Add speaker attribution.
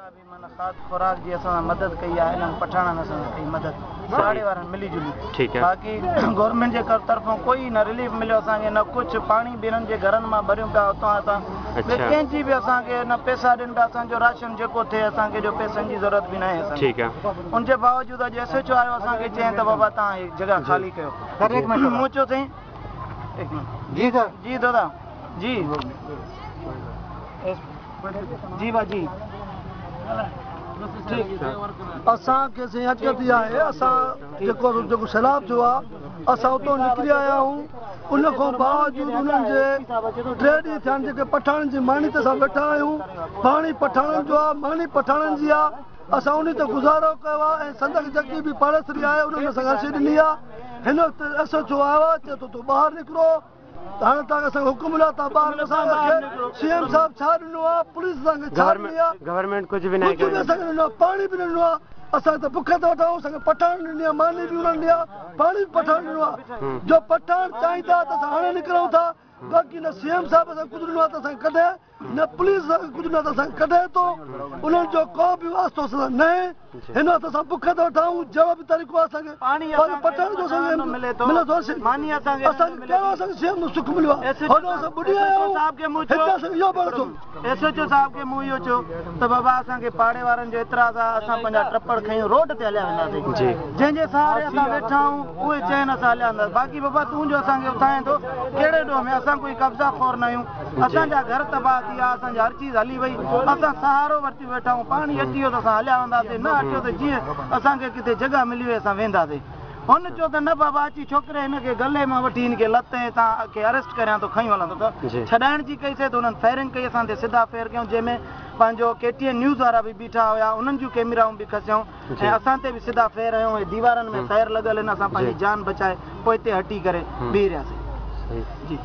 Speaker 1: جيڪا به معنيٰ کاڌ خوراڪ جي اسان سان مدد ڪئي آهي، انهن پٺاڻن اسان سان ڪئي مدد، پاڙي وارن ملي جلي.
Speaker 2: ٺيڪ آهي.
Speaker 1: باقي گورنمينٽ جي طرفون ڪوئي نه رليف مليو اسان کي نه ڪجهه، پاڻي به انهن جي گهرن مان ڀريون پيا اتان اسان ٻئي ڪنهن جي به اسان کي نه پئسا ڏين پيا، اسان جو راشن جيڪو ٿئي اسان کي جو پئسن جي ضرورت به ناهي اسان کي.
Speaker 2: ٺيڪ آهي.
Speaker 1: ان جي باوجود اڄ ايس ايڇ او آيو اسان کي چيائين ته بابا توهان هي جڳهه خالي ڪيو. مون چيو سائين هڪ منٽ.
Speaker 3: جي سر.
Speaker 1: جي دادا جي جي با جي.
Speaker 4: اسان کي سائين حقيقت اها آهي اسان جيڪو جيڪو سيلاب ٿيو آهي اسان اتو نڪري آيا آهيون، ان کان باوجود انهن جي 3 ڏينهن ٿيا آهن جيڪي پٺاڻن جي ماني تي اسان ويٺا آهيون. پاڻي پٺاڻن جو آهي، ماني پٺاڻن جي آهي، اسان انهي تي گذارو ڪيو آهي ۽ سندن جيڪي به پاڙيسري آهي انهن اسان کي هر شيء ڏني آهي. هن وقت ايس ايڇ او آيو آهي، چئي ٿو تون ٻاهر نڪرو، هاڻي توهان کي اسان کي حڪم مليو آهي توهان ٻاهر نڪرو. اسان کي سي ايم صاحب ڇا ڏنو آهي، پوليس اسان کي ڇا ڏني آهي،
Speaker 2: گورنمينٽ ڪجهه به ناهي
Speaker 4: ڪجهه به اسان کي ڏنو آهي، پاڻي به نه ڏنو آهي. اسان ته بک تي ويٺا آهيون، اسان کي پٺاڻ ڏني آهي، ماني به انهن ڏني آهي، پاڻي به پٺاڻ ڏنو آهي. جو پٺاڻ چاهيندا ته اسان هاڻي نڪرون ٿا، باقي نه سي ايم صاحب اسان کي ڪجهه ڏنو آهي ته اسان کي ڪڍي، نه پوليس اسان کي ڪجهه ڏنو آهي ته اسان کي ڪڍي ٿو. انهن جو ڪو به واسطو اسان سان ناهي. هن وقت اسان بک تي ويٺا آهيون، جهڙو به طريقو آهي اسان کي پنهنجي پٺاڻ جو اسان کي ملي ٿو هر شيء. اسان کي ڪهڙو اسان کي سي ايم مان سک مليو آهي، هوڏو اسان ٻڏي آيا آهيون، هتي اسان کي اهو به نٿو.
Speaker 1: ايس ايڇ او صاحب کي مون اهو چيو ته بابا اسان کي پاڙي وارن جو اعتراض آهي، اسان پنهنجا ٽپڙ کڻي روڊ تي هليا وينداسين، جنهن جي سهاري اسان ويٺا آهيون اهي چين اسان هليا وينداسين، باقي بابا تون جو اسان کي اٿائين ٿو ڪهڙي ڏوهه ۾، اسان ڪوئي قبضا خور نه آهيون، اسان جا گهر تباهه ٿي ويا، اسان جي هر چيز هلي وئي، اسان سهارو ورتي ويٺا آهيون، پاڻي اچي ويو ته اسان هليا وينداسين، نه اچيو ته جيئن اسان کي ڪٿي جڳهه ملي وئي اسان وينداسين. هن چيو ته نه بابا، اچي ڇوڪري هن کي گلي مان وٺي هن کي لت ۽ تان کي اريسٽ ڪريان ٿو کڻي هلان ٿو ته ڇڏائڻ جي ڪئي سي ته هنن فائرنگ ڪئي اسان تي سڌا فير ڪيائون، جنهن ۾ پنهنجو ڪي ٽي اين نيوز وارا به بيٺا هيا انهن جون ڪيميرائون به کسيائون ۽ اسان تي به سڌا فير هنيو ۽ ديوارن ۾ فير لڳل آهن، اسان پنهنجي جان بچائي پوئتي هٽي ڪري بيهي رهياسين. جي.